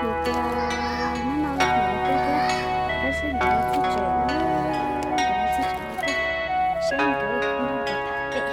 Nws tias hnub no nws pw thiab, tab sis nws txog tsev no, nws txog tsev no thiab, saib nws nyob nram pem.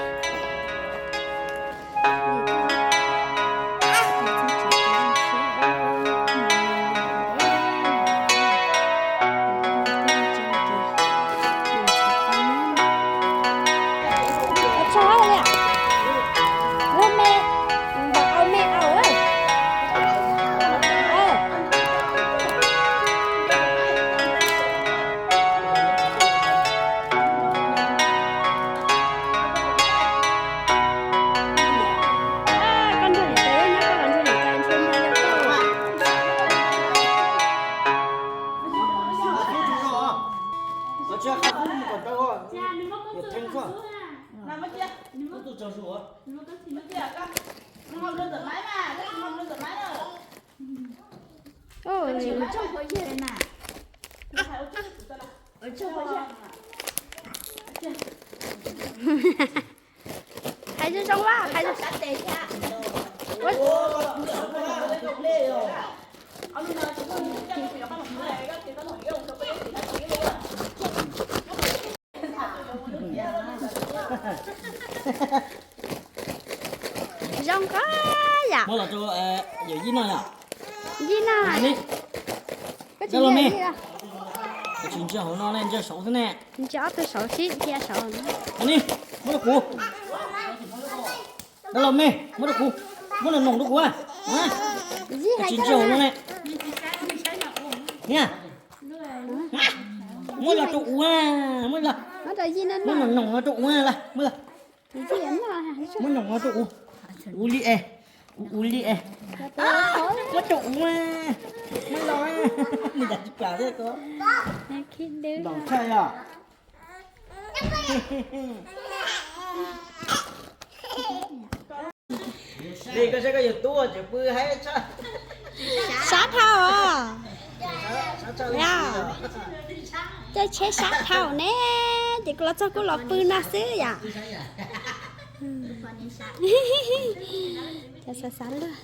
Hais zoo zoo, hais zoo. Zoo kawg yom. Muab los rau yawm yij noj yom. Yij noj. Dab laug me, koj tsis ntsia hauv no ne, ntsia saud xwb ne. Ntsia ob tug saud sib dhia saud. Ni, muab rau kuv. Dab laug me, muab rau kuv. Muab noog noog rau kuv. Koj tsis ntsia hauv no ne. Niam, muab los rau kuv, muab los. Muab noog noog los rau kuv, muab los. Muab noog los rau kuv. Ua li es, ua li es. Muab rau kuv, muab los. Nws cas tsis plam thiab ko. Nws tshaj yom. Li koj saib koj yawg tub tseem pw haib tshaj. Sab dhau. Caij tsheb sab dhau ne, ces kuv los txog kuv los pw no xwb yom. Cov xav xav luag.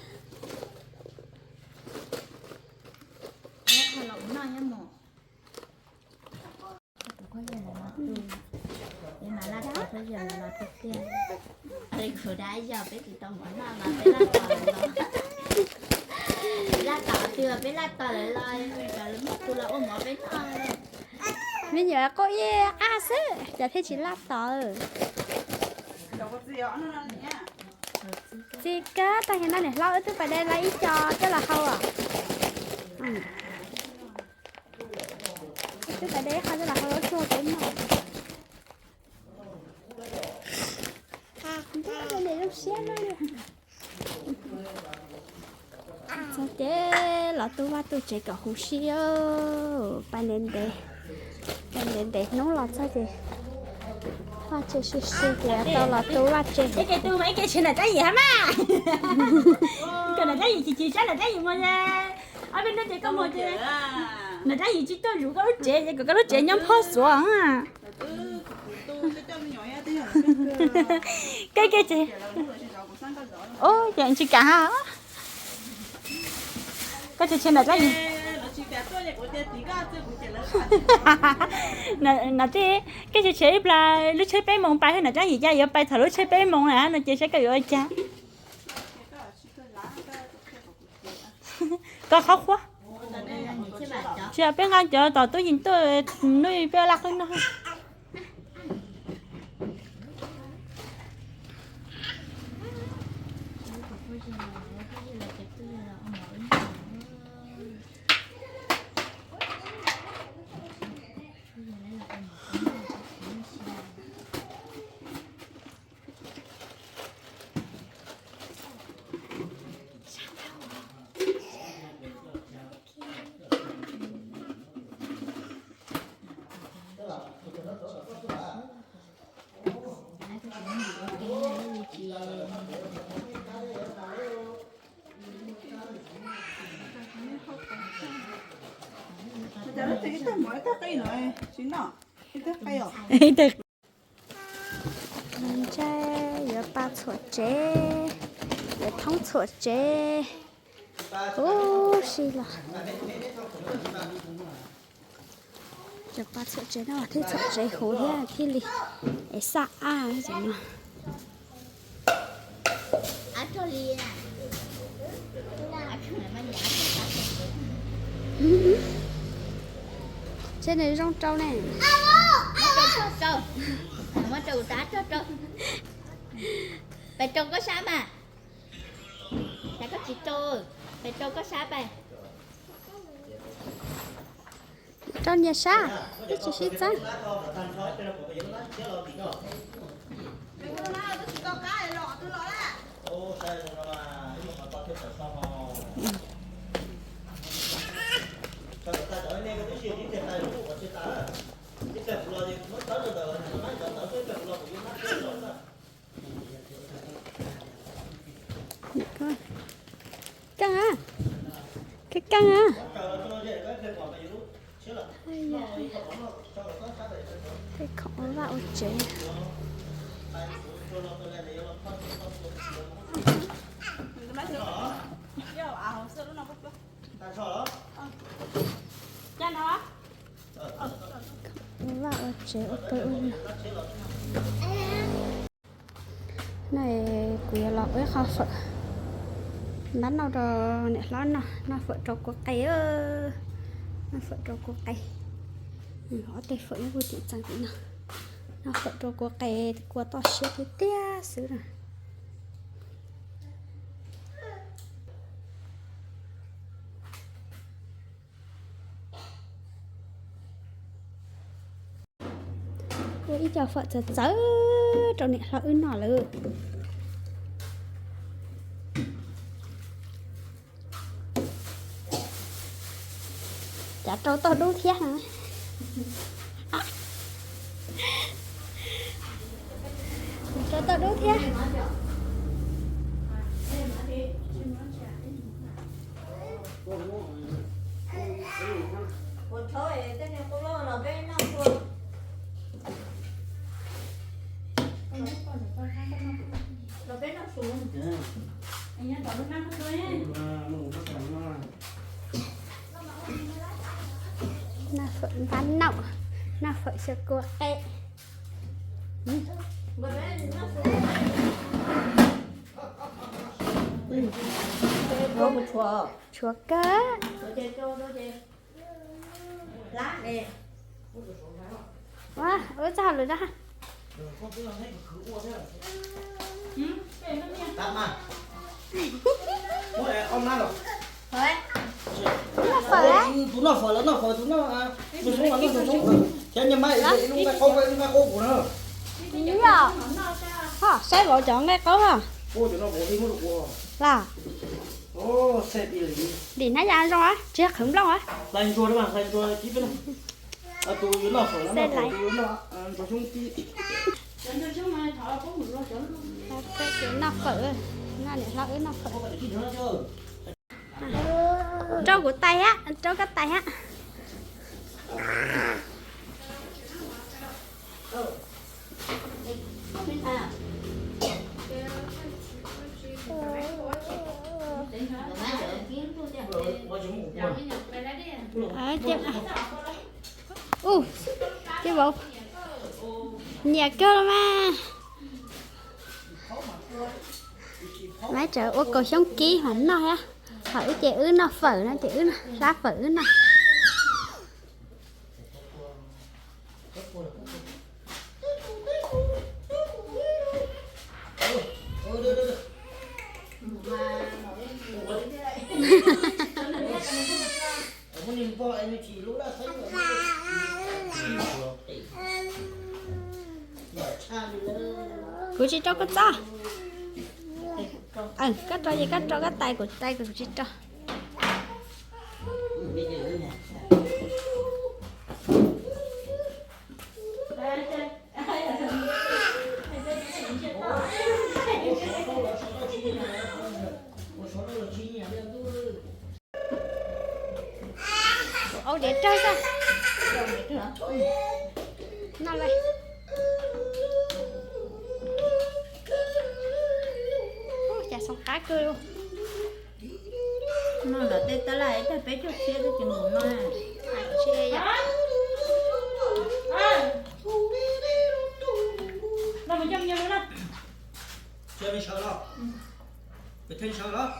Me nyuam quaj ib qab xwb cas thiaj tsis laj tos. Txiv kawg, tag kis no niam hlob wb twb pais de lawv ib co coj los hau os. Twb pais de ib qho coj los hau lub tshuaj peb noj. Zoo siab no li. Txog ces los tu vaj tu tsev kom huv si, pais ntev ntev, pais ntev ntev hnub los txog ces vaj tsev si si ces tau los tu vaj tsev. Ib ke tu mas ib ke tsev nram Tsab Yim hab mas. Kom nram Tsab Yim chim chim sab nram Tsab Yim mas, ob peb hnub ces koj mus ces nram Tsab Yim tsis tuaj zuv koj lub tsev ces kom koj lub tsev nyob Phob Xuav. Koj ke tsev, ub, ces tsis kam ha. Koj tsev tsev nram Tsab Yim. Nram Tsab Yim, koj tsev tsev ib plag lub tsheb peb moos pais, nram Tsab Yim cas yuav pais thaum lub tsheb peb moos na no ces saib koj yuav ua cas. Koj qhov qhuab. Tsis yog peb nqa cov tom tub yees tuaj, hnub peb laj qab noj. Ntshai yuav pa txhuam tsev, yuav thoob txhuam tsev. Ub si los. Cov pa txhuam tsev no thiaj txhuam tsev huv thiab thiaj li es xaj ab cov no. Seb nws zoo rau ne. Pes rau koj sab mas. Cas koj tsis rau, pes rau koj sab pes. Rau nyias sab, twb tsis sib txeeb. Keej a, keej keej a. Tej khoom ua vaj ua tsev. Ua vaj ua tsev ua pawg ua no. No kuv yuav los ua ib qho fawm, npab noj rau niam hlob noj, noj fawm rau kua qe. Noj fawm rau kua qe. Ob tej fawm nyob puag tim txee tim no. Noj fawm rau kua qe, kua toj siab tiag tiag xwb na. Ua ib co fawm txawv txawv rau niam hlob wb noj lawm. Cas rau toj dub thiab. Rau toj dub thiab. Noj fawm npab noj, noj fawm xyaw kua qe. Tshuav kawg. Ua, ua txog lawm da. Noj fawm lawm. Tus noj fawm lawm, noj fawm tus noj, tus xyoob los noj tus xyoob. Ces niag mas ib lub nqaij qaub, ib lub nqaij qaub kuv na. Yog, ho saib vauv cov nqaij qaub ho. Lam. Dim hnab ya zoo, tsis yog qhwv nplooj. Noj fawm, noj fawm. Rau kuv tais thiab, rau koj tais thiab. Ub, tij vauv nyiam kawg los mas. Maiv tseem ua kaus xyoob kib mas noj thiab. Ho wb ces wb noj fawm no ces wb hlab fawm wb noj. Kuv tsis rau koj txob. Koj rau ces koj rau, koj tais kuv tais, kuv tsis rau. Kuv au diav rawg xwb. Noj lawm. Ub, cas xoo qab kawg li. Nram tej tab laj ib tag peb caug txhiab twb tsis mus no. Cia li sawv los, peb theej sawv los.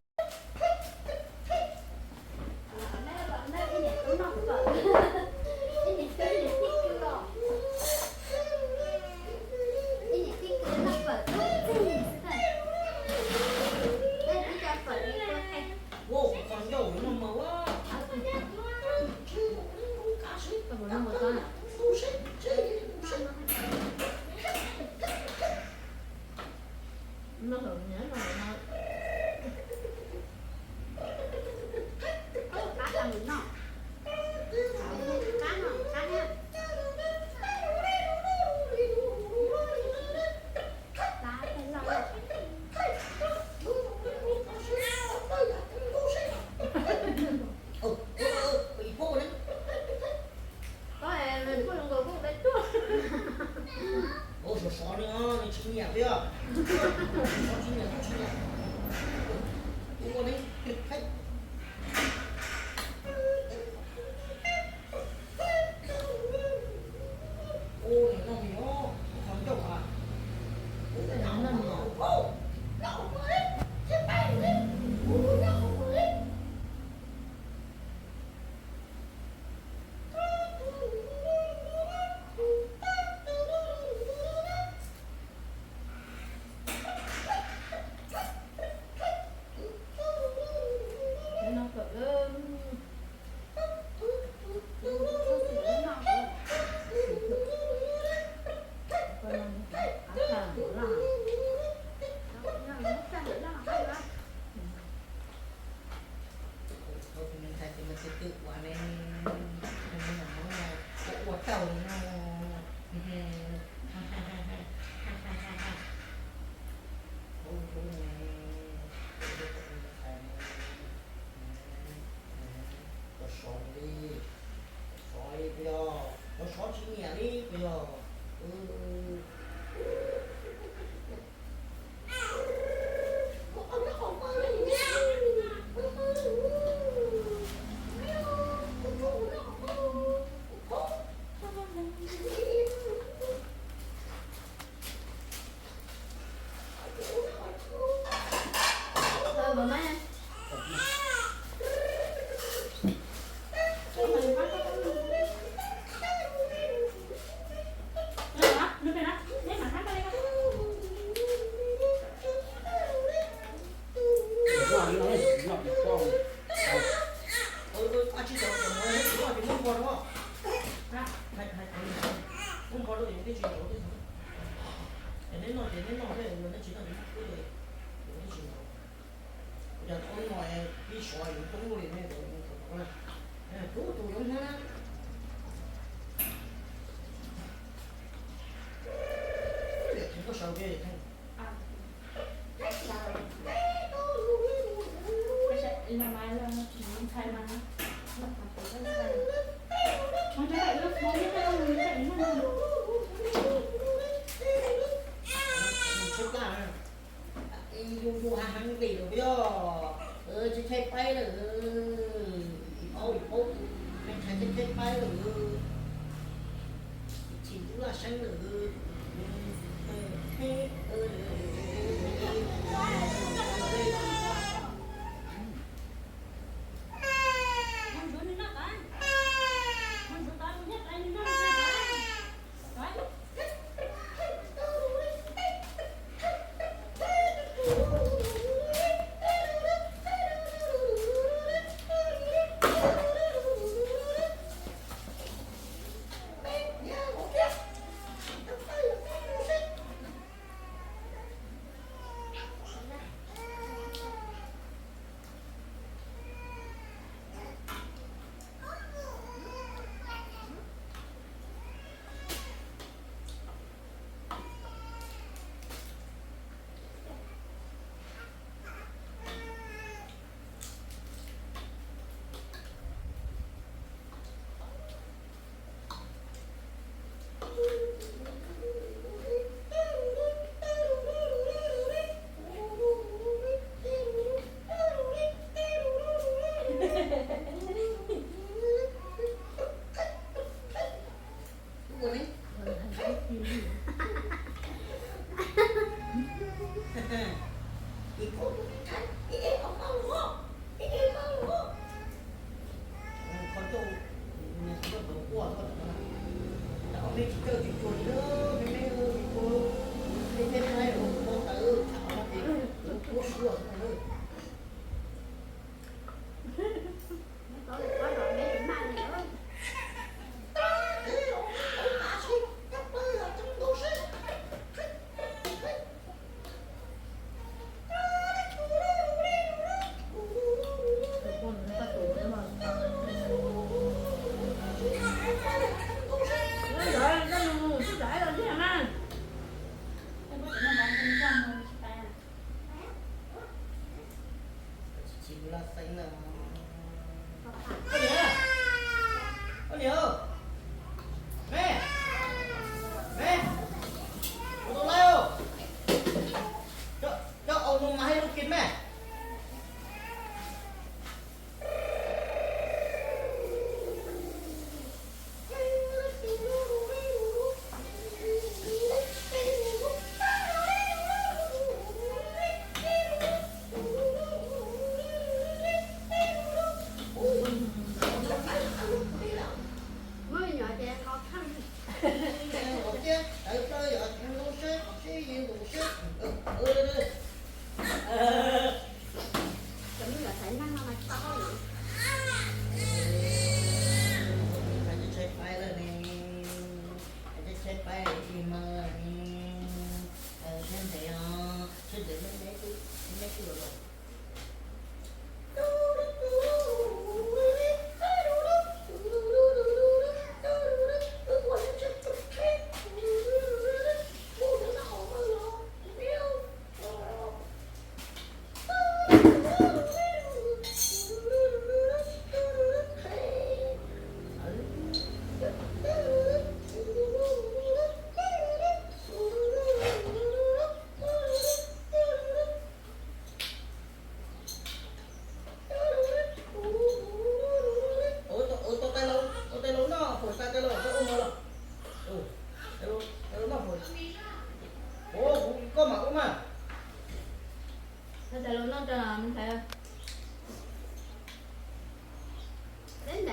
Sov sov li, nws tsis nyiam peb os. Sov tsis nyiam, tsis nyiam. Ua li, ua li no, qhov ncauj a. Ua tau li no. Koj sov li, sov li, koj sov tsis nyiam li puas yog? Yus yus heev heev li lawm yog, tshaib tshaib paib lawm, paub paub, tshaib tshaib paib lawm, chim ntub laj seeb lawm.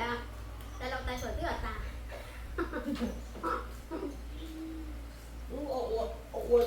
Tais laus tais suam twb los tas. Ua ua